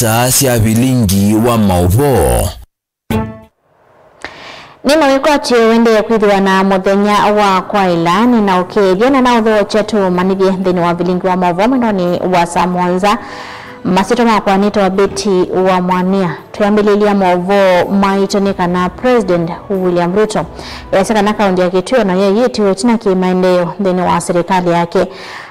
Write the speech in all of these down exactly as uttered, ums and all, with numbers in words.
saa sya vilingi wa maũvoo. Nĩ mawĩkwatyo ũendee kwĩthĩwa na mũthenya wa kwaĩla, nĩnaũkethya na naũthokya tũmanyĩthye nthĩnĩ wa vilingi wa maũvoo mwendonĩ wa saa mũonza. Masyĩtwa makwa nĩtawa Betty wa Mwania. Twĩambĩlĩlya maũvoo maitũ nĩ kana President William Ruto easya kana kaũntĩ ya Kitui o nayo ĩyĩtĩwe ĩtina kĩmaendeeo nthĩnĩ wa serikali yake.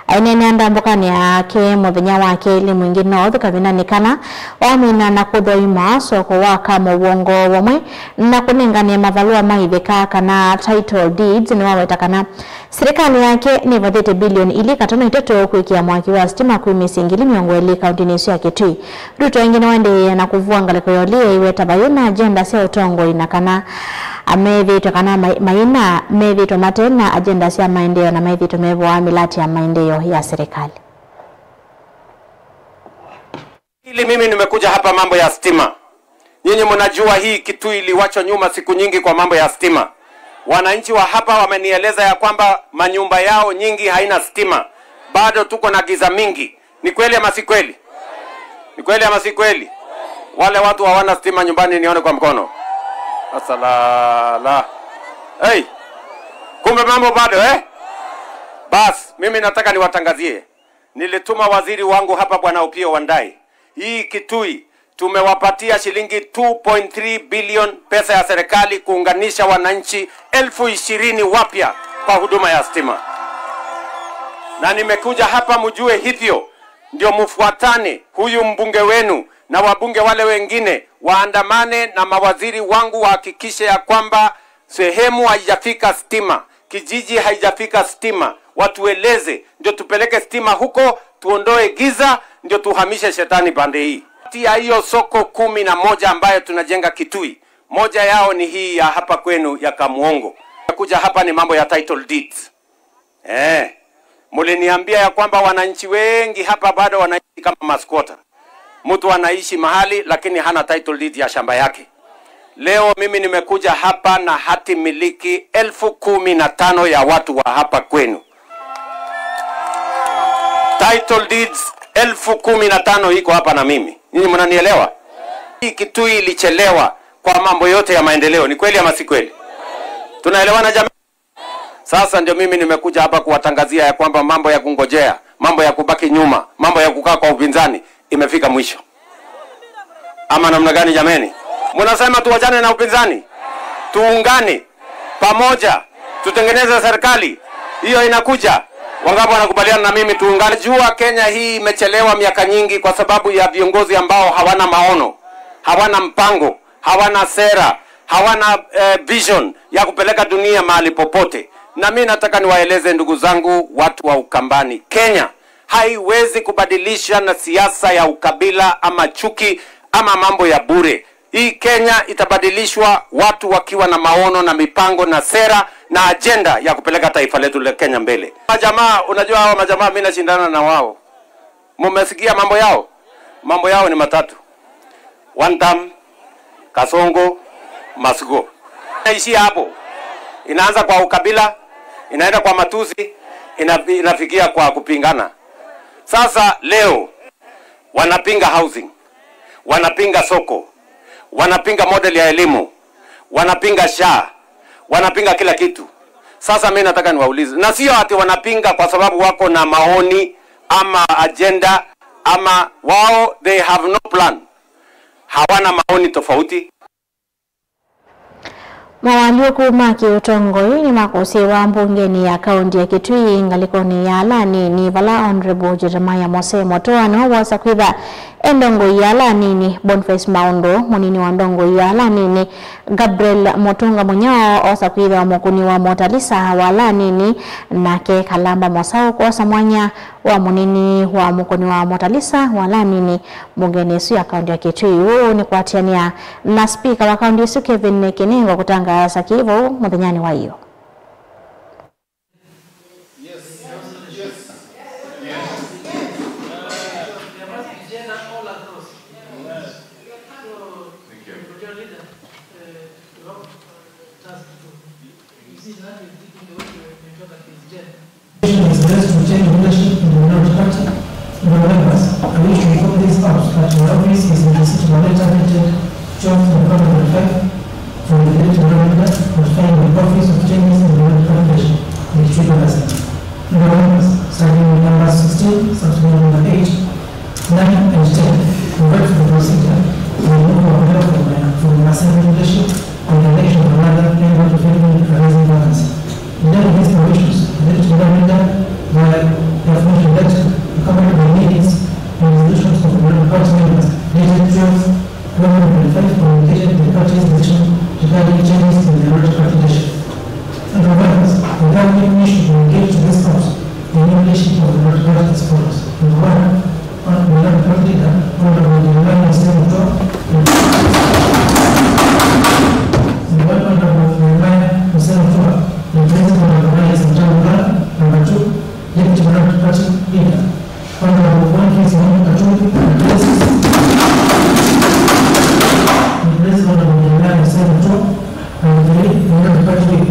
Aineenea ndambũkanĩ yake mũthenya wa kelĩ Mwingi North kavindanĩ kala wamina na kũthoima soko wa Kamũw'o ngoo vamwe na kũnengane mavalũa ma itheka kana title deeds, nĩwaweta kana serikali yake nĩvathĩte bilioni ilĩ katono itatũ kwĩkĩa mwaki wa sitima kwĩ mĩsyĩ ngili mĩongo ĩlĩ kaũntĩnĩ ĩsu ya Kitui. Ruto ĩngĩ nĩwaendeea na kũvua ngalĩko ya ũlii aiweta vayĩ na agenda sya ũtongoi na kana amethĩĩtwe kana mai-, maina methĩĩtwe mate na agenda sya maendeeo na methĩĩtwe mevoaa mĩlatĩ ya maendeeo ya serikali. Pili, mimi nimekuja hapa mambo ya stima. Nyinyi mnajua hii Kitui iliwachwa nyuma siku nyingi kwa mambo ya stima. Wananchi wa hapa wamenieleza ya kwamba manyumba yao nyingi haina stima. Bado tuko na giza mingi. Ni kweli ama si kweli? Ni kweli ama si kweli? Wale watu hawana stima nyumbani, nione kwa mkono. Asalala. Hey. Kumbe mambo bado, eh? Bas, mimi nataka niwatangazie. Nilituma waziri wangu hapa, Bwana Opiyo Wandayi. Hii Kitui tumewapatia shilingi two point three billion pesa ya serikali kuunganisha wananchi elfu ishirini wapya kwa huduma ya stima. Na nimekuja hapa mjue hivyo, ndio mfuatane, huyu mbunge wenu na wabunge wale wengine waandamane na mawaziri wangu, wahakikishe ya kwamba sehemu haijafika stima, kijiji haijafika stima, watueleze, ndio tupeleke stima huko, tuondoe giza, ndio tuhamishe shetani pande hii. Kati ya hiyo soko kumi na moja ambayo tunajenga Kitui, moja yao ni hii ya hapa kwenu ya Kamuongo. Kuja hapa ni mambo ya title deeds. Eh, muliniambia ya kwamba wananchi wengi hapa bado wanaishi kama masquatter. Mtu anaishi mahali lakini hana title deed ya shamba yake. Leo mimi nimekuja hapa na hati miliki elfu kumi na tano ya watu wa hapa kwenu. Title deeds elfu kumi na tano iko hapa na mimi. Nyinyi mnanielewa? Hii Kitui ilichelewa kwa mambo yote ya maendeleo. Ni kweli ama si kweli? Tunaelewana jamani? Sasa ndio mimi nimekuja hapa kuwatangazia ya kwamba mambo ya kungojea, mambo ya kubaki nyuma, mambo ya kukaa kwa upinzani imefika mwisho. Ama namna gani jameni? Mnasema tuachane na upinzani? Tuungane pamoja, tutengeneze serikali. Hiyo inakuja. Wangapi wanakubaliana na mimi tuungane? Jua Kenya hii imechelewa miaka nyingi kwa sababu ya viongozi ambao hawana maono, hawana mpango, hawana sera, hawana, eh, vision ya kupeleka dunia mahali popote. Na mi nataka niwaeleze, ndugu zangu, watu wa Ukambani, Kenya haiwezi kubadilisha na siasa ya ukabila ama chuki ama mambo ya bure. Hii Kenya itabadilishwa watu wakiwa na maono na mipango na sera na ajenda ya kupeleka taifa letu la Kenya mbele. Majamaa, unajua hawa majamaa mi nashindana na wao. Mumesikia mambo yao? Mambo yao ni matatu. One term, Kasongo, must go. Inaishia hapo. Inaanza kwa ukabila, inaenda kwa matusi, ina-, inafikia kwa kupingana. Sasa leo wanapinga housing, wanapinga soko, wanapinga model ya elimu, wanapinga sha, wanapinga kila kitu. Sasa mimi nataka niwaulize, na sio ati wanapinga kwa sababu wako na maoni ama agenda ama wao, they have no plan, hawana maoni tofauti. Moalyũku ma kĩũtongoi nĩmakũsĩĩwa mbungenĩ ya kaũntĩ ya Kitui ngalĩkonĩ ya ala anini, vala Honorable Jeremiah Mose Mũtũa nĩwe wosa kwĩtha e ndongoi ya ala anini, Boniface Maũndũ, mũnini wa ndongoi ya ala anini, Gabriel Mũtũnga Mũnyao osa kwĩthĩwa mũkũni wa Motalisa wa ala anini, nake Kalamba Mosaũ kwosa mwanya wa mũnini wa mũkũni wa Motalisa wa ala anini mbungenĩ ĩsu ya kaũntĩ ya Kitui. Ũũ nĩ kũatĩanĩa na spika wa kaũntĩ ĩsu Kevin Kinengo kũtangaasa kĩĩ vau mũthenyanĩ wa ĩyoo. Is best to change ownership in the United Party. However, I wish to inform this out. That your office is in receipt of a letter dated twelfth November twenty-five from the Deputy Register notifying the office of changes in the Register Foundation in Kitui Parish. Number one, starting with number sixteen, subsection number eight, nine and ten, provide for the procedure and removal of help from, uh, from the assembly leadership and the election of another member to fill in arising vacancy. In line with these provisions, the Deputy Governor, by the aforementioned letter, accompanied by minutes and resolutions of the relevant party members, dated twelve November twenty-five, communicated the party's decision regarding changes in the electoral calculation. And provides the government mission to engage to this house the new leadership of the electoral as follows. Number one, Honorable Party Leader, Honorable Jeremiah Hussein Mutua, Honorable Jeremiah Hussein Mutua, replacing Honorable Ryan Samtang Mugala. Number two, Deputy Honorable Party Leader, Honorable Boniface Mwangi Katundu, replaces, replaces Honorable Jeremiah Hussein Mutua. Number three, Honorable Patrick,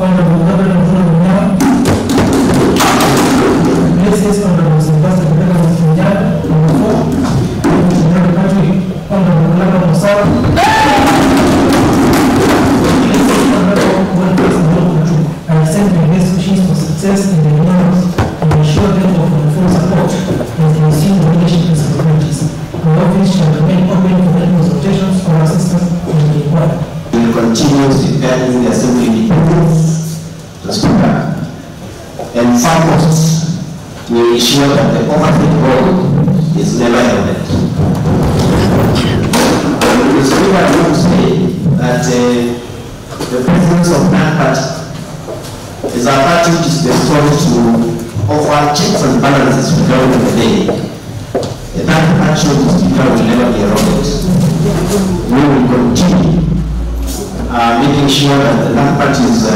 Honorable Gabriel Mvula Munyao, replaces Honorable Sylvester Rebecca Munyao. Number four, Honorable Patrick, Honorable Laba Musawa, replaces Honorable Boniface Mwangi Katundu. I extend my best wishes for success in the new roles and assure them of my full support as they assume the leadership responsibilities. My office shall remain open for any consultations or assistance that may require. Will continue safeguarding the assembly independence, Mister Speaker, and furthermore, we ensure that the oversight role is never eroded. Mister Speaker, I want to say that, uh, the presence of that party is a party which is bestowed to offer checks and balances to government of the day. And that action, Mister Speaker, will never be eroded. We will continue, uh, making sure that the land party is, uh,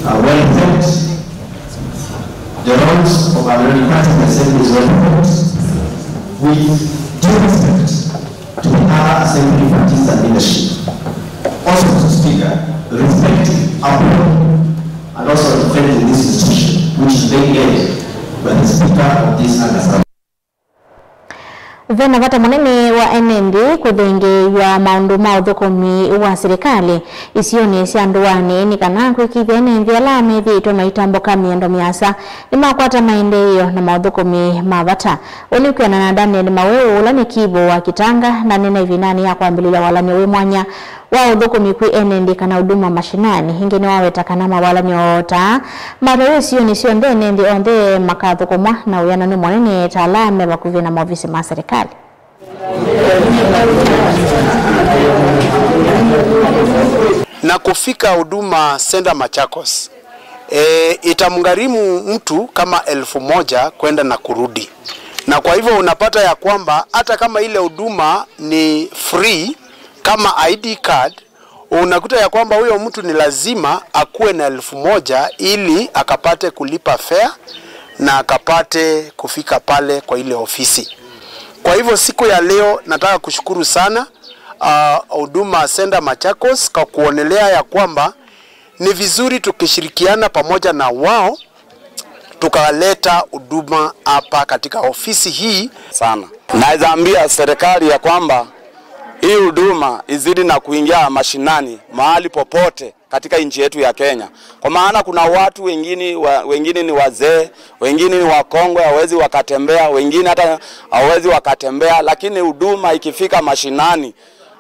uh, well fed. The roles of our party in the assembly is well fed. With due respect to the other assembly parties and leadership. Also, Mister Speaker, respecting, upholding, and also defending this institution, which is maintained by the Speaker of this August House. Ve na vata mũnene wa ene nthĩ kũthengew'a maũndũ ma ũthũkũmi wa silikalĩ isionĩ sya ndũanĩ nĩ kana kwĩkĩĩthya ene nthĩ ala methĩĩtwe maitambũka mĩendo mĩasa nĩmakwata maendeeo na maũthũkũmi ma vata. Ũu nĩ kwĩanana na Daniel Maweu, ũla nĩ kivu wa Kitanga, na nĩ na ĩvindanĩ ya kwambĩlĩlya walany'o wĩ mwanya wa ũthũkũmi kwĩ ene nthĩ kana Huduma Mashinani. Ĩngĩ nĩwaweta kana mawalany'o ta aa matwaĩwe isionĩ syonthe, ene nthĩ onthe makathũkũmwa na wĩananu mũnene ta ala me vakuvĩ na maovisi ma serikali. Na kufika Huduma Center Machakos, e, itamgharimu mtu kama elfu moja kwenda na kurudi, na kwa hivyo unapata ya kwamba hata kama ile huduma ni free kama I D card, unakuta ya kwamba huyo mtu ni lazima akuwe na elfu moja ili akapate kulipa fare na akapate kufika pale kwa ile ofisi. Kwa hivyo siku ya leo nataka kushukuru sana, ah, Huduma Center Machakos kwa kuonelea ya kwamba ni vizuri tukishirikiana pamoja na wao tukaleta huduma hapa katika ofisi hii sana. Naweza ambia serikali ya kwamba hii huduma izidi na kuingia mashinani mahali popote katika nchi yetu ya Kenya, kwa maana kuna watu wengine wa-, wengine ni wazee, wengine ni wakongwe, hawezi wakatembea, wengine hata hawezi wakatembea, lakini huduma ikifika mashinani,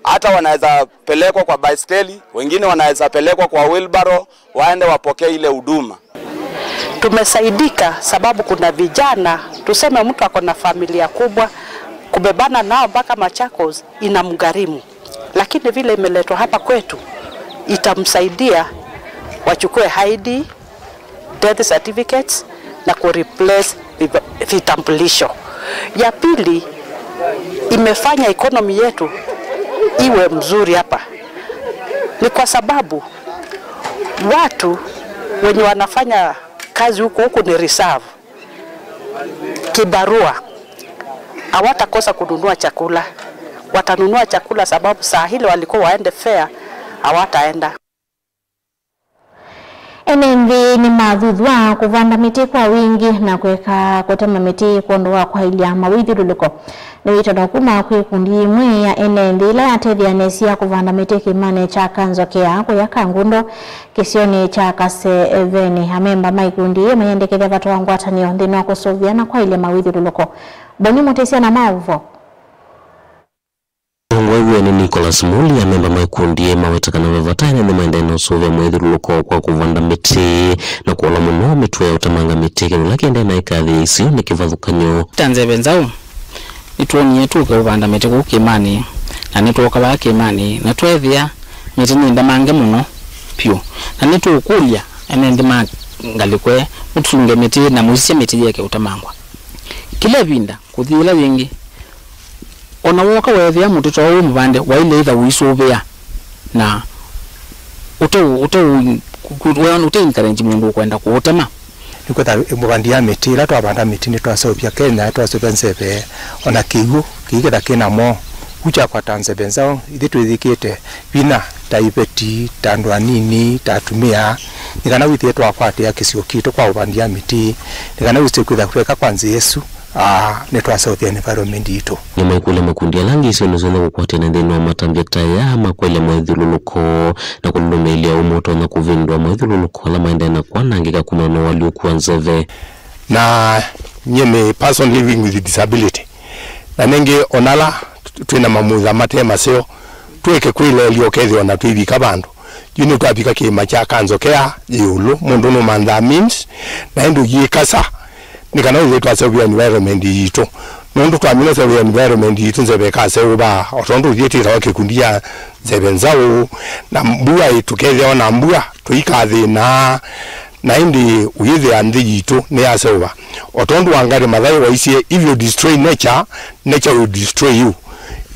hata wanaweza pelekwa kwa baiskeli, wengine wanaweza pelekwa kwa wheelbarrow, waende wapokee ile huduma. Tumesaidika sababu kuna vijana, tuseme mtu ako na familia kubwa, kubebana nao mpaka Machakos inamgharimu. Lakini vile imeletwa hapa kwetu, itamsaidia wachukue I D, death certificates na kureplace viva-, vitambulisho. Ya pili, imefanya economy yetu iwe mzuri hapa. Ni kwa sababu watu wenye wanafanya kazi huku, huku ni reserve, kibarua, hawatakosa kununua chakula. Watanunua chakula sababu saa hile walikuwa waende fare, hawataenda. Ene nthĩ nĩmathuthw'a kũvanda mĩtĩ kwa wingĩ na kũeka kũtema mĩtĩ kwondũ wa kwaĩlya mawĩthyũlũlũko. Nĩ wĩtano kuma kwĩ ikundi yĩmwe ya ene nthĩ ila yatetheanĩsya kũvanda mĩtĩ kĩĩmanĩ kya Kanzokea kũya Kangundo kĩsionĩ kya Kaseveni. Amemba ma ikundi ii mayendekethya vata wa ngwatanĩo nthĩnĩ wa kũsũvĩa na kwaĩlya mawĩthyũlũlũko. Boni Mũtĩsya na maũvoo. Mũtongoi wĩanĩ Nicholas Muli, amemba ma ikundi ii maweta kana ve vata ene nthĩ maendee na ũsũvĩa mawĩthyũlũlũko kwa kũvanda mĩtĩ na kũola mũno mĩtuo ya ũtemanga mĩtĩ, kĩndũ kĩla kĩendee na ĩkathi ya isio nĩ kĩvathũkany'o. Ta Nzeve Nzaũ, nĩtwonie tũke ũvanda mĩtĩ kũu kĩĩmanĩ, na nĩtwooka vaa kĩĩmanĩ na tweethĩa mĩtĩ nĩ ndemange mũno vyũ, na nĩtũũkũlya ene nthĩ ma ngalĩko ĩĩ mũtũsunge mĩtĩ na mũisye mĩtĩ yĩeke ũtemangwa kĩla ĩvinda. Kũthi yĩla yĩngĩ, o na wooka weethĩa mũtĩ ta ũũ wĩ mũvande, waĩle ĩtha ũisũvĩa na ũte ũ-, ũte ũ-, ku-, ku-, we-, ũte encourage mũndũ ũkwenda kũũtema. Nĩkwĩtha mũvandi ya mĩtĩ, ĩla twavanda mĩtĩ nĩtwaseũvya Kenya, twaseũvya Nzeve, o na kĩw'ũ kĩiketha kĩ namo. Ku kyakwata Nzeve Nzaũ, ithyĩ twĩyĩkĩte vinya ta iveti, ta andũ anini, ta atumĩa, nĩ kana wĩthĩe twakwatĩa kĩsio kitũ kwa ũvandi ya mĩtĩ, nĩ kana wĩsĩ kwĩtha tweka kwa nzĩa ĩsu. Ah, nĩtwaseũvya environment yitũ. Nĩmaikũlya makundi ala angĩ isionĩ syonthe kũkwatĩana nthĩnĩ wa matambya ta aya ma kwaĩlya mawĩthyũlũlũko na kũlũlũmĩĩlya ũmwe ũtonya kũvĩndũa mawĩthyũlũlũko ala maendee na kwanangĩka kumana na ũalyũku wa Nzeve. Na nyie nĩ person living with disability, na nĩngĩ o na ala twĩ na mamutha mate maseo, twĩke kwĩleelya ũkethĩwa na twĩvika vandũ. Yu nĩtwavika kĩĩma kya Kanzokea ĩũlũ, mũndũ nũmanthaa means, na ĩndĩ ũyĩkasa, nĩ kana wĩthĩe twaseũvya environment yitũ. Nũndũ twamina seũvya environment yitũ, Nzeve ĩkaseũvaa, o tondũ ũthiĩ twĩtawa kĩkundi kya Nzeve Nzaũ, na mbua ĩ-, tũkethĩawa na mbua, tũikathĩna, na ĩndĩ ũyĩthĩa nthĩ yitũ nĩyaseũva. O tondũ Wangari Maathai waisye, "If you destroy nature, nature will destroy you."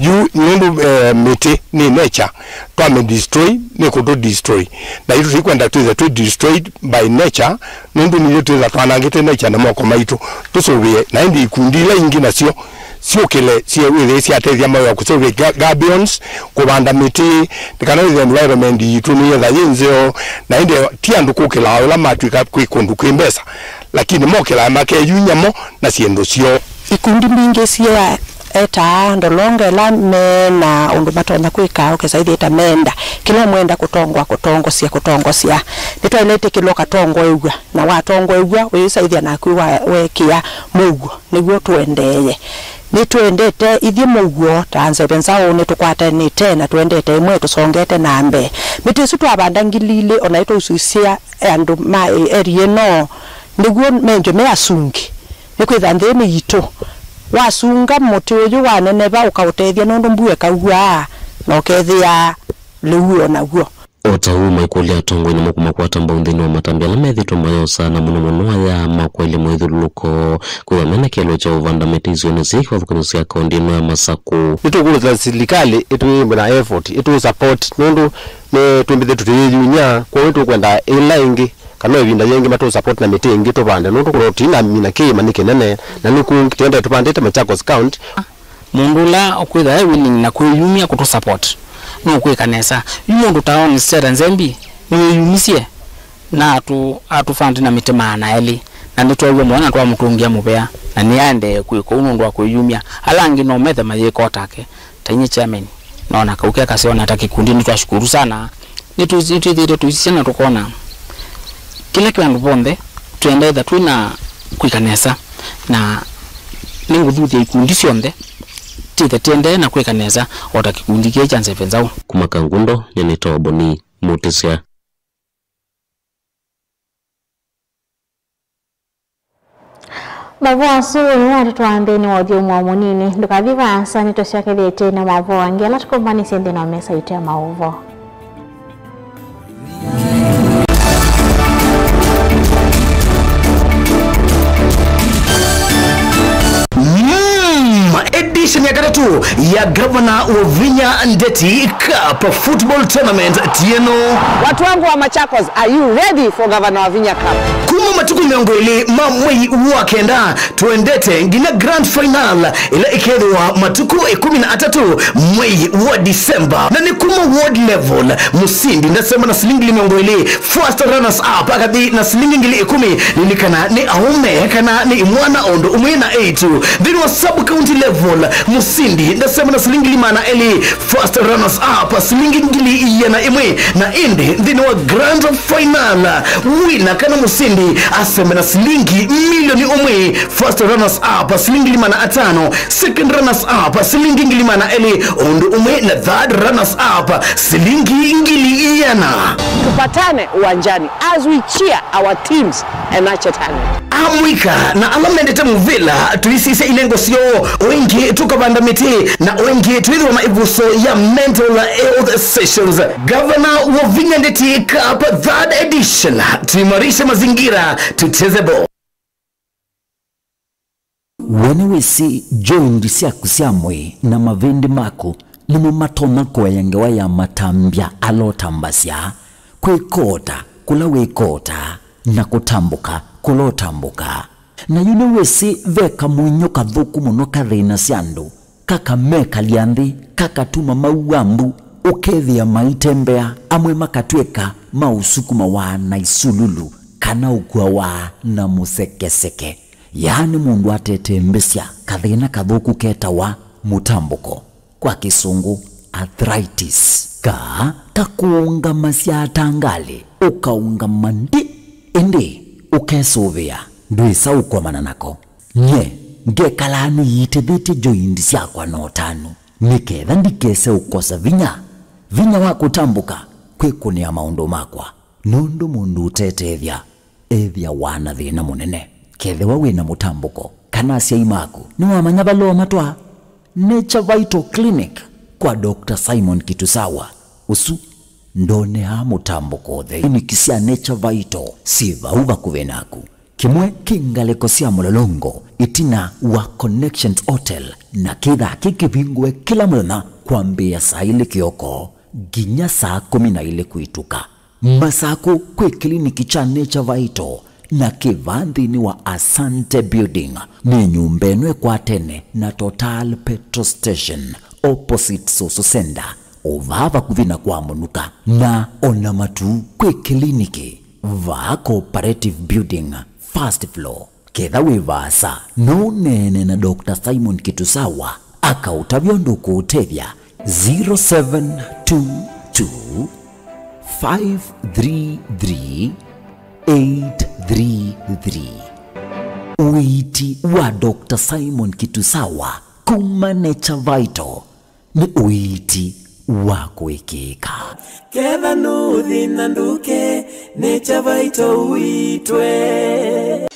Yu nũndũ, eh, mĩtĩ nĩ nature, twamĩ destroy, nĩ kũtũ destroy. Na itũ tũikwenda twĩthe twĩ destroyed by nature, nũndũ nithyĩ twĩtha twanangĩte nature na moko maitũ. Tũsũvĩe, na ĩndĩ ikundi ila ingĩ nasyo syũkĩle, syĩ-, wĩthĩe syatethya mawĩa kũsũvĩa ga-, gabions, kũvanda mĩtĩ, nĩ kana wĩthĩe environment yitũ nĩyetha yĩ nzeo, na ĩndĩ ti andũ kũkĩlaa ũla matw'ĩka kwĩ kũndũ kwĩ mbesa, lakini mokĩlaa makeyumya mo na syĩndũ syoo. Ikundi mbingĩ syetaa ndolonga ĩla me na ũndũ matonya kwĩka, ũkesa ĩthĩĩta menda kĩla ũmwenda kũtongwa, kũtongosya, kũtongosya. Nĩtwaĩle ĩtĩkĩlwa ũkatongoew'a, na watongoew'a ũyĩsaĩthya naku wa-, weekĩa mũuo, nĩw'o tũendeeye. Nĩtũendete ithyĩ mũuo ta Nzeve Nzaũ, nĩtũkwatanĩte na tũendete ĩmwe tũsongete na mbee. Mĩtĩ ĩsu twavanda ngili ilĩ, o na ĩtwausũsya andũ ma area ĩno, nĩw'o mendwe me asungi. Nĩkwĩtha nthĩ nĩ yitũ. Wasunga mũtĩ ũyũ waneneva, ũkaũtethya nũndũ mbua ĩkaw'a, na ũkethĩa lĩu o naw'o. O ta ũu, maikũlya atongoi namo kũmakwata mbau nthĩnĩ wa matambya ala methĩĩtwe mayosa, na mũno mũno aya ma kwaĩlya mawĩthyũlũlũko, kwĩthwa mena kĩeleelo kya ũvanda mĩtĩ isionĩ syĩ kĩvathũkany'o sya kaũntĩ ĩno ya Masakũ. Nĩtũkũlũsĩla silikalĩ ĩtwĩe na effort, ĩtũ support, nũndũ nĩtwĩmbĩthĩtwe tũyĩyumya, kwoou nĩtũkwenda ĩla ĩngĩ kana ĩvinda yĩngĩ matũ support na mĩtĩ ĩngĩ tũvande, nũndũ kũno tũinamina kĩĩma nĩ kĩnene, na nĩkũ tũendee tũvandĩte Machakos County. Mũndũ ũla ũkwĩtha e willing na kwĩyumya kũtũ support, nũkwĩka nesa. Yu mũndũ ta Onistera Nzembi nĩwĩyumisye na atũ, atũfandi na mĩtĩ maana elĩ, na nĩtwaw'a mũno na twamũtũngĩa mũvea, na nĩaendee kwĩka ũu nũndũ wa kwĩyumya. Ala angĩ no methe mayĩka o take. Ta inyie chairman, noona kau ke kaseo na ta kĩkundi nĩtwashukuru sana. Nĩtwĩthĩĩtwe tũisisya na tũkona kĩla kĩ vandũ vonthe, twĩenda ĩtha twĩ na kwĩka nesa, na nĩngũthuthya ikundi syonthe tĩthe tĩendee na kwĩka nesa o ta kĩkundi kĩĩ kya Nzeve Nzaũ. Kuma Kangundo, nĩnĩtawa Boni Mũtĩsya. Maũvoo asu nĩmo matũtwaa nthĩnĩ wa ũthyũmũo mũnini. Ndũkathi vaasa, nĩtũsyokethĩte na maũvoo angĩ ala tũkũmbanĩsye nthĩnĩ wa mesa yitũ ya maũvoo. Mm, edition ya katatũ ya Gavana Wavinya Ndeti Cup Football Tournament tieno. Watu wangu wa Machakos, are you ready for Gavana Wavinya Cup? Kuma Matukũ mĩongo ĩlĩ ma mwei wa kenda, tũendete nginya grand final ĩla ĩkethĩwa matukũ ĩkũmi na atatũ mwei wa December. Na nĩ kuma ward level, mũsindi ndasema na silingi ngili mĩongo ĩlĩ, first runners up akathi na silingi ngili ĩkũmi. Lilikana nĩ aũme kana nĩ imwana o ũndũ ũmwe na eĩtu. Nthĩnĩ wa sub county level, mũsindi ndasema na silingi ngili maana elĩ, first runners up silingi ngili iana ĩmwe, na ĩndĩ nthĩnĩ wa grand final, wina kana mũsindi asembe na silingi milioni ũmwe, first runners up silingi ngili maana atano, second runners up silingi ngili maana elĩ, o ũndũ ũmwe na third runners up silingi ngili iana. Tupatane uwanjani as we cheer our teams and nurture talent. Amũika na ala mendete mũvĩla, tũisisye ilengo syoo, o ĩngĩ tũkavanda mĩtĩ, na o ĩngĩ twĩthĩwa na ĩvuso ya mental health sessions. Gavana wa Vinya Ndeti Cup third edition, tuimarishe mazingira, tucheze ball. We nĩwĩsĩ joint syaku sya mwĩĩ na mavĩndĩ maku nĩmo matonya kũea ngewa ya matambya ala ũtambasya, kwĩkota kũla wĩkotaa, na kũtambũka kũla ũtambũkaa. Na yu nĩwĩsĩ ve kamũinyũ kathũku mũno kathĩnasya andũ, kakamekalya nthĩ, kakatuma maua mbu, ũkethĩa maitembea, amwe makatw'ĩka ma ũsukumawa na isululu, kana ũkuawa na mũsekeseke. Yaani mũndũ atetembesya kathĩna kathũku ketawa mũtambũko, kwa Kĩsũngũ arthritis, kaa kakũũngamasya ta ngalĩ, ũkaũngama ndi, ĩndĩ ũkesũvĩa ndwĩsa ũkomana nako. Nyie ngekalaa nĩyĩtĩthĩtye joint syakwa na ũtanu, nĩ ketha ndikese ũkosa vinya, vinya wa kũtambũka kwĩkũnĩa maũndũ makwa, nũndũ mũndũ ũtetethya ethĩawa na thĩna mũnene. Kethĩwa wĩ na mũtambũko kana asyai maku nĩwamanya vala ũmatwaa, Nature Vital Clinic kwa Doctor Simon Kitusawa. Ũsu ndoneaa mũtambũko ũthei. Kliniki sya Nature Vital syĩ vau vakuvĩ naku. Kĩmwe kĩ ngalĩko sya Mũlolongo, ĩtina wa Connections Hotel, na kĩthaa kĩ kĩvingũe kĩla mũthenya kwambĩĩa saa ilĩ kĩoko nginya saa kũmi na ilĩ kwĩtũka. Masakũ kwĩ kĩliniki kya Nature Vital na kĩ vaa nthĩnĩ wa Asante Building. Nĩ nyũmba ĩno ĩkwatene na Total Petrol Station, opposite Soso Center, o vaa vakuvĩ na kwa mũnuka. Na o na matu kwĩ kĩliniki vaa Cooperative Building, first floor. Ketha wĩ vaasa, no ũneene na Doctor Simon Kitusawa, akaũtavya ũndũ ũkũũtethya. Zero seven two two, five three three, eight three three. Ũiiti wa Doctor Simon Kitusawa kuma Nature Vital nĩ ũiiti wa kũĩkĩĩka. Ketha nũũthĩna ndũke, Nature Vital ũitwe.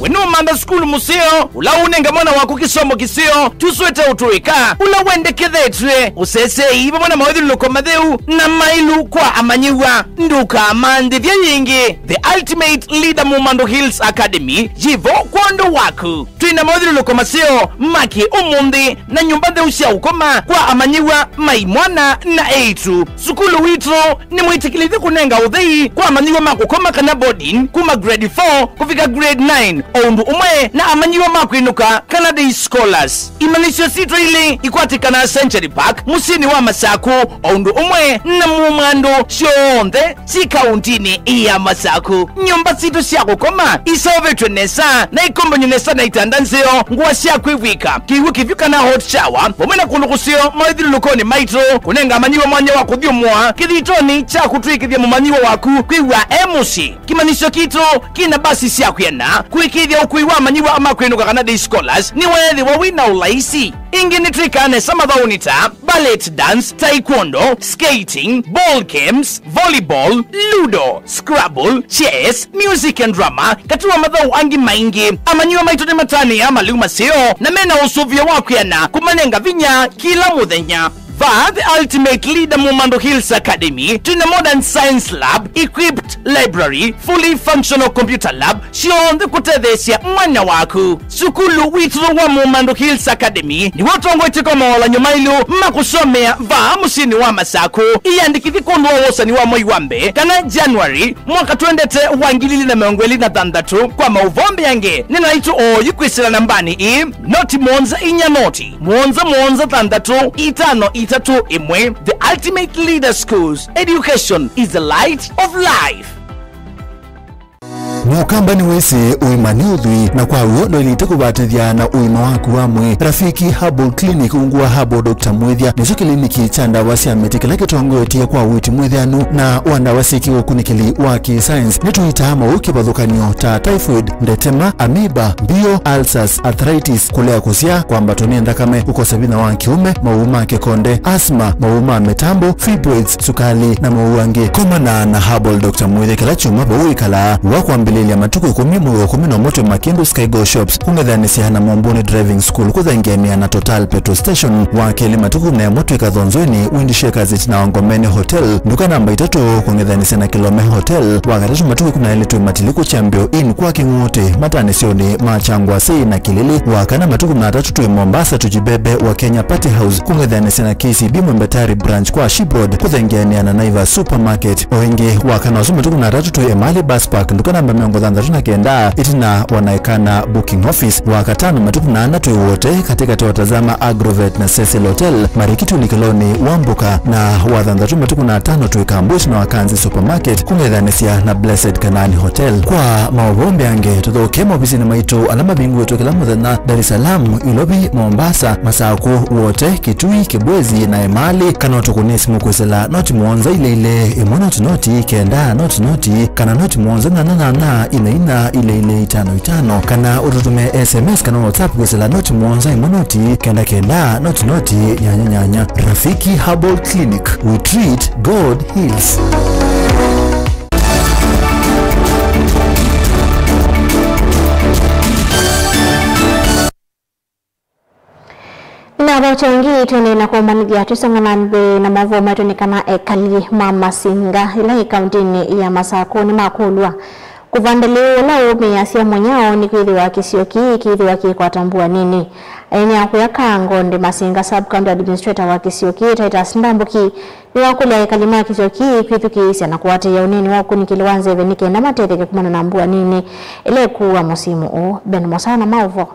We nũũmantha sukulu mũseo, ũla ũnenga mwana waku kĩsomo kĩseo, tũswete ũtũĩka, ũla wendekethetw'e, ũseseei vamwe na mawĩthyũlũlũko matheu na maĩlu kwa amanyĩw'a. Ndũkamanthĩthye yĩngĩ. The Ultimate Leader Mumando Hills Academy yĩ vo kwondũ waku. Twĩ na mawĩthyũlũlũko maseo ma kĩ-ũmũnthĩ na nyũmba ntheu sya ũkoma kwa amanyĩw'a ma imwana na eĩtu. Sukulu witũ nĩmwĩtĩkĩlĩthye kũnenga ũthei kwa amanyĩw'a ma kũkoma kana boarding kuma grade four kũvika grade nine, o ũndũ ũmwe na amanyĩw'a ma kwĩnũka kana day scholars. Imanyĩsyo sitũ ilĩ ikwatĩkanaa Century Park, mũsyĩnĩ wa Masakũ, o ũndũ ũmwe na Mumando, syonthe syĩ kaũntĩnĩ ya Masakũ. Nyũmba sitũ sya kũkoma iseũvĩtw'e nesa na ikombany'o nesa na itanda nzeo, ngũa sya kwĩvw'ĩka, kĩw'ũ kĩvyũ kana hot shower, vamwe na kũndũ kũseo mawĩthyũlũlũkonĩ maitũ, kũnenga amanyĩw'a mwanya wa kũthyũmũa kĩthitonĩ kya kũtw'ĩkĩthya mũmanyĩw'a waku kwĩw'a e mũsyĩ. Kĩmanyĩsyo kitũ kĩ na mbasi sya kwĩana kũĩkĩĩthya ũkui wa amanyĩw'a ma kwĩnũka kana day scholars nĩweethĩwa wĩ na ũlaisi. Ĩngĩ nĩtwĩkaa nesa mathaũnĩ ta ballet dance, taekwondo, skating, ball games, volleyball, ludo, scrabble, chess, music and drama, katĩ wa mathaũ angĩ maingĩ. Amanyĩw'a maitũ nĩmatanĩaa malĩu maseo na mena ũsũvĩo wa kwĩana kũmanenga vinya kĩla mũthenya. Vaa The Ultimate Leader Mumando Hills Academy, twĩna modern science lab, equipped library, fully functional computer lab, syonthe kũtetheesya mwanya waku. Sukulu witũ wa Mumando Hills Academy nĩw'o ũtongoetye kwa mawalanyo mailũ ma kũsomea vaa mũsyĩnĩ wa Masakũ. Ĩyandĩkĩthye kwondũ wa wosani wa mwei wa mbee kana January mwaka twendete wa ngili ili na mĩongo ĩlĩ na thanthatũ. Kwa maũvoo mbeange, nĩ naitũ oyu kwĩsĩla nambanĩ ĩĩ, noti mũonza inya noti, mũonza mũonza thanthatũ, itano itatũ ĩmwe. The Ultimate Leader Schools, education is the light of life. Mũkamba nĩwĩsĩ ũima nĩ ũthwii, na kwa w'o ndwaĩlĩte kũvatĩthya na ũima waku wa mwĩĩ. Rafiki Herbal Clinic, ungu wa Herbal Doctor Mwĩthya, nĩkyo kĩliniki kya ndawa sya mĩtĩ kĩla kĩtongoetye kwa ũiiti mwĩthĩanu na wa ndawa syĩkĩwe ũkunĩkĩli wa kĩ-science. Nĩtũitaa maũũ kĩvathũkany'o ta typhoid, ndetema, amoeba, mbio, ulcers, arthritis, kũlea kũsyaa, kwambatwa nĩ nthakame, kũkosa vinya wa kĩũme, maũũ ma kĩkonde, asthma, maũũ ma mĩtambo, fibroids, sukali, na maũũ angĩ. Komana na Herbal Doctor Mwĩthya kĩla kyumwa vau wĩkalaa. Wa kwambĩlĩlya matukũ ĩkũmi mwei wa ĩkũmi na ũmwe twĩ Makindu Sky Go Shops, kũng'ethanĩsya na Mombuni Driving School, kũthengeanĩa na Total Petrol Station. Wa kelĩ matukũ na ĩmwe twĩ Kathonzweni, Wind Shakers ĩtina wa Ngomeni Hotel, nduka namba itatũ, kũng'ethanĩsya na Kilome Hotel. Wa katatũ matukũ ĩkũmi na elĩ twĩ Matiliku Champion Inn kwa Kĩng'ũtĩ, matanĩsyonĩ ma Kyangwasĩ na Kĩlĩlĩ. Wa kana matukũ na atatũ twĩ Mombasa Tujibebe wa Kenya Party House, kũng'ethanĩsya na K C B Mwembe Tayari Branch kwa Ship Road, kũthengeanĩa na Naivas Supermarket. O ĩngĩ, wa kana ũsu matukũ na atatũ twĩ Emali Bus Park, nduka namba mĩongo thanthatũ na kenda, ĩtina wa Naekana Booking Office. Wa katano matukũ na ana twĩ Wote, katĩkatĩ wa Tazama Agrovet na Cecil Hotel, marikiti ũlikĩlonĩ wa Mbuka. Na wa thanthatũ matukũ na atano twĩ Kambush na Wakanzi Supermarket, kũng'ethanĩsya na Blessed Kanaani Hotel. Kwa maũvoo mbeange, tũthokee maovisinĩ maitũ ala mavingũĩtwe kĩla mũthenya, Dar es Salaam, Ilovi, Mombasa, Masakũ, Wote, Kitui, Kibwezi, na Emali, kana ũtũkũnĩe simũ kwĩsĩla noti mũonza ilĩ ilĩ, ĩmwe noti noti, kenda noti noti, kana noti mũonza nyanya nyanya, ina ina, ilĩ ilĩ, itano itano, kana ũtũtũmĩe S M S kana WhatsApp kwĩsĩla noti mũonza ĩmwe noti, kenda kenda, noti noti, nyanya nyanya. Rafiki Herbal Clinic, we treat, God heals. Na vauta ĩngĩ, twĩnĩ na kũmanyĩthya twĩsonga na nthĩ na maũvoo maitũ nĩ kana ekali ma Masinga, ĩla ĩ kauntinĩ ya Masakũ, nĩmakũlw'a kũvanda lĩu ũla ũũmĩĩasya mũnyao nĩkwĩthĩwa kĩsio kĩĩ kĩithĩwa kĩkwata mbua nini. Aenea kũya Kangonde, Masinga Sub County Administrator wa kĩsio kĩĩ, Titus Ndambuki, nĩwakũlya ekali ma kĩsio kĩĩ kwĩthukĩĩsya na kũatĩĩa ũneeni wa ũkunĩkĩli wa nzeve nĩ kenda matetheke kumana na mbua nini ĩla ĩkũũa mũsimu ũũ. Ben Mosana, maũvoo.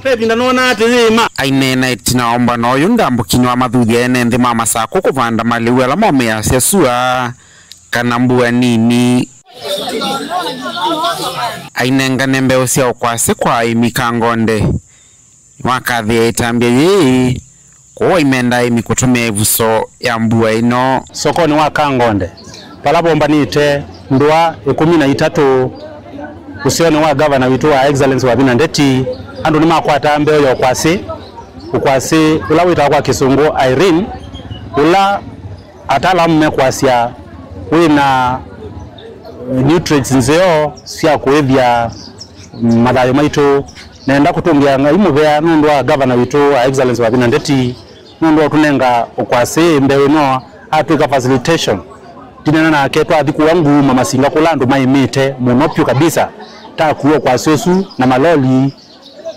Ve ĩvinda noonaa atĩ yĩĩma. Aineena ĩtina wa ũmbano ũyũ, Ndambuki nĩwamathuthya ene nthĩ ma Masakũ kũvanda malĩu ala momĩĩasya sua kana mbua nini. Ainengane mbeũ sya ũkwasĩ kwa aĩmi Kangonde, nĩwakathĩĩe ĩtambya yĩĩ. Kwoou aimendaa aĩmi kũtũmĩa ĩvuso ya mbua ĩno. Sokonĩ wa Kangonde, vala vombanĩte ndũa ĩkũmi na itatũ ũseonĩ wa ngavana witũ wa Excellency Wavinya Ndeti, andũ nĩmakwataa mbeũ ya ũkwasĩ, ũkwasĩ ũla wĩtawa kwa Kĩsũngũ Irene, ũla ataalamu mekwasya wĩna nutrients nzeo sya kũĩthya mathayũ maitũ. Nenda kũtũngĩa Ngai mũvea nũndũ wa ngavana witũ wa Excellency Wavinya Ndeti, nũndũ wa ũtũnenga ũkwasĩ mbeũ ĩno, atwĩka facilitation. Ndinena nake, twathi kũa Nguuma Masinga kũla andũ maĩmĩte mũno vyũ kabisa, takuwa ũkwasĩ ũsu na maloli,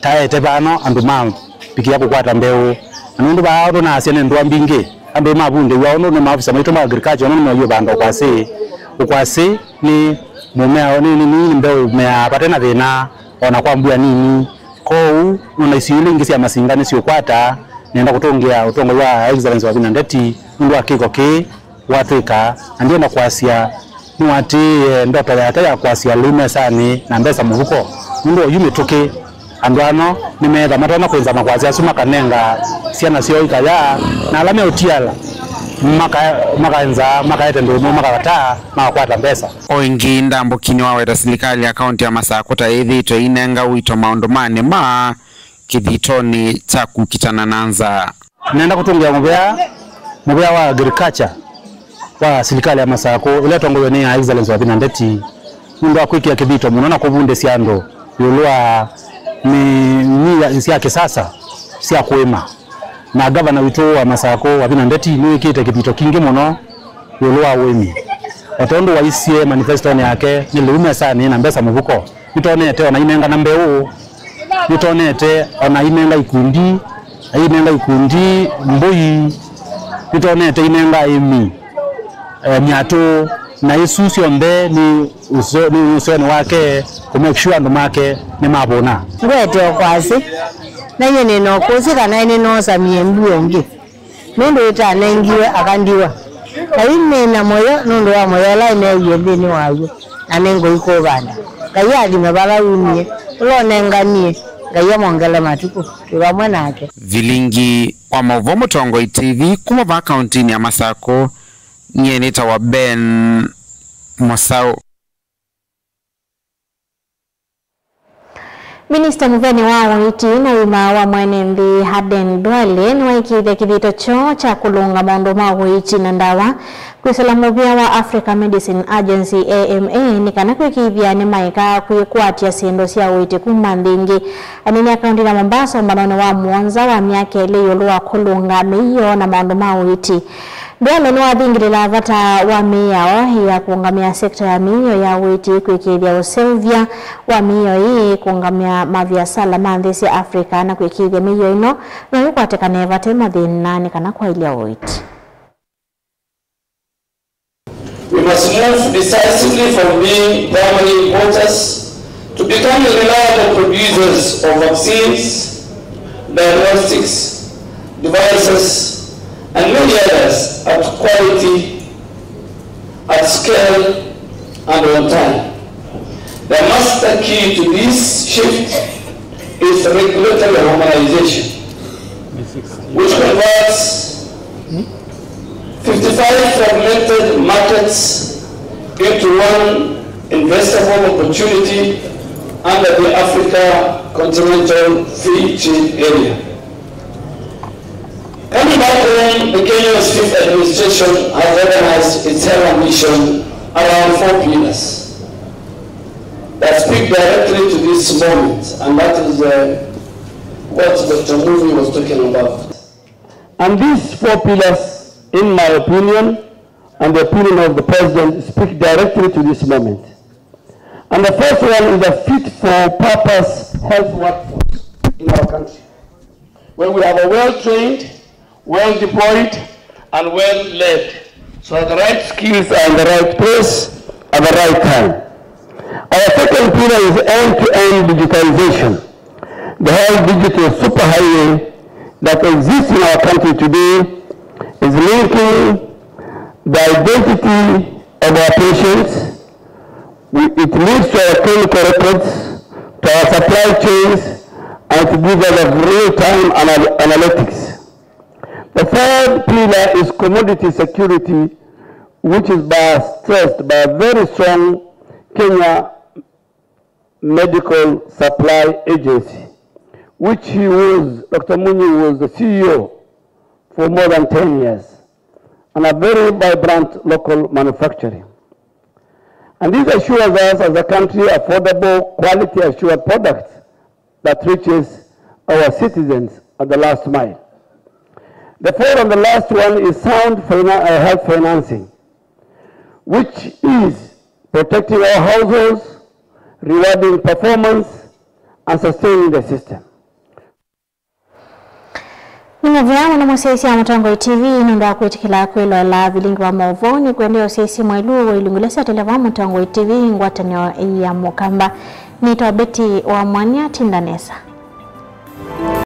taete vano andũ mavikĩa kũkwata mbeũ. Na nũndũ vaa tũnaasya nĩ ndũa mbingĩ, andũ mavundĩw'a ũndũ nĩ maofisa maitũ ma agriculture, ũndũ nĩmoyie ũvanda ũkwasĩ. Ũkwasĩ nĩ mũmea, nĩ, nĩ, nĩ, nĩ mbeũ ĩmeaa vate na thĩna o na kwa mbua nini. Kwoou, nona isio ila ingĩ sya Masinga nĩsiũkwata. Nenda kũtũngĩa ũtongoi wa Excellency Wavinya Ndeti nũndũ wa kĩko kĩĩ watwĩka, na ndienda kwasya nĩwatĩĩe ndoto yake ya kwasya lĩu mesanĩ na mbesa mũvuko, nũndũ oyu mĩtũkĩ. Andũ ano nĩmeetha matonya kwĩnza makwasya asu makanenga syana syoo ikaya, na ala meũtiala maka-, makaenza makaete ndũmũ makakataa makakwata mbesa. O ĩngĩ, Ndambuki nĩwaweta silikalĩ ya kaũntĩ ya Masakũ ta yĩthĩĩtwe ĩinenga ũito maũndũ ma nĩma kĩthitonĩ kya kũkitana na nzaa. Nenda kũtũngĩa mũvea, mũvea wa agriculture wa silikalĩ ya Masakũ, ĩla ĩtongoew'e nĩ Her Excellency Wavinya Ndeti, nũndũ wa kwĩkĩa kĩthito mũno na kũvundĩsya andũ ĩũlũ wa mĩnyĩ ya, sya kĩsasa sya kũĩma. Na ngavana witũ wa Masakũ, Wavina Ndeti, nĩwĩkĩte kĩthito kingĩ mũno ĩũlũ wa ũĩmi. O tondũ waisye manifestonĩ yake, nĩ lĩu mesanĩ na mbesa mũvuko, nĩtonete ona inengana mbeũ, nĩtonete ona inenga ikundi, inenga ikundi mbũi, nĩtonete inenga aĩmi, eh, myatũ, na isu syonthe nĩ ũseo-, nĩ ũseonĩ wake kũ make sure andũ make nĩmavũna. Ngwete o kwasĩ, na nyie nĩ na ũkũsĩ kana nĩnoosamie mbu ũngĩ, nũndũ ĩtanengiwe aka ndiwa. Na yu nĩ na mũyo nũndũ wa mũyo ũla neewie nthĩnĩ waw'o, na nĩngũikũvanda. Ngai athime vala wumie, ũla ũnenganie, Ngai amwongele matukũ, twĩ vamwe nake. Vilingi wa maũvoo Mũtongoi T V kuma vaa kauntinĩ ya Masakũ, nyie nĩtawa Ben Mũsaũ. Minista mũveni wa ũiiti na ũima wa mwene nthĩ Aden Duale nĩwaĩkĩĩthya kĩthito kyoo kya kũlũnga maũndũ ma ũiiti na ndawa kwĩsĩla mũvĩa wa Africa Medicine Agency, A M A, nĩ kana kwĩkĩĩthya nĩmaeka kwĩkwatya syĩndũ sya ũiiti kuma nthĩ ingĩ. Anene a kaunti ya Mombasa ũmbanonĩ wa mũonza wa myaka ĩlĩ ĩũlũ wa kũlũnga mĩio na maũndũ ma ũiiti. Duale nĩwathingĩlĩla vata wa mĩao ya kũũngamĩa sekta ya mĩio ya ũiiti, kwĩkĩĩthya ũseũvya wa mĩio ĩĩ, kũũngamĩa maviasala ma nthĩ sya Africa, na kwĩkĩĩthya mĩio ĩno no ĩkwatĩkane vate mathĩna nĩ kana kwaĩlya ũiiti. We must move decisively from being primary importers to becoming reliable producers of vaccines, diagnostics, devices, and many others at quality, at scale, and on time. The master key to this shift is regulatory harmonization, which converts fifty-five fragmented markets into one investable opportunity under the Africa Continental Free Trade Area. Coming back home, the Kenya's fifth administration has organized its health ambition around four pillars that speak directly to this moment, and that is, uh, what Doctor Muni was talking about. And these four pillars, in my opinion, and the opinion of the President, speak directly to this moment. And the first one is a fit for purpose health workforce in our country, where we have a well-trained, well-deployed, and well-led, so that the right skills are in the right place at the right time. Our second pillar is end-to-end digitalization. The health digital superhighway that exists in our country today is linking the identity of our patients. We, it leads to our clinical records, to our supply chains, and it gives us a real-time anal-, analytics. The third pillar is commodity security, which is by, stressed by a very strong Kenya Medical Supply Agency, which he was, Doctor Muni was the C E O for more than ten years, and a very vibrant local manufacturing. And this assures us as a country affordable, quality assured products that reaches our citizens at the last mile. The fourth and the last one is sound fina-, uh, health financing, which is protecting our households, rewarding performance, and sustaining the system. Nĩ mũvea mũno mũsyaĩĩsya wa Mũtongoi T V nũndũ wa kwĩtĩkĩla kwĩloela vilingi wa maũvoo. Nĩkwendea ũsyaĩĩsye mwaĩlu wa ilungu ila syatele vaa Mũtongoi T V ngwatanĩo ya Mũkamba. Nĩtawa Betty wa Mwania, tinda nesa.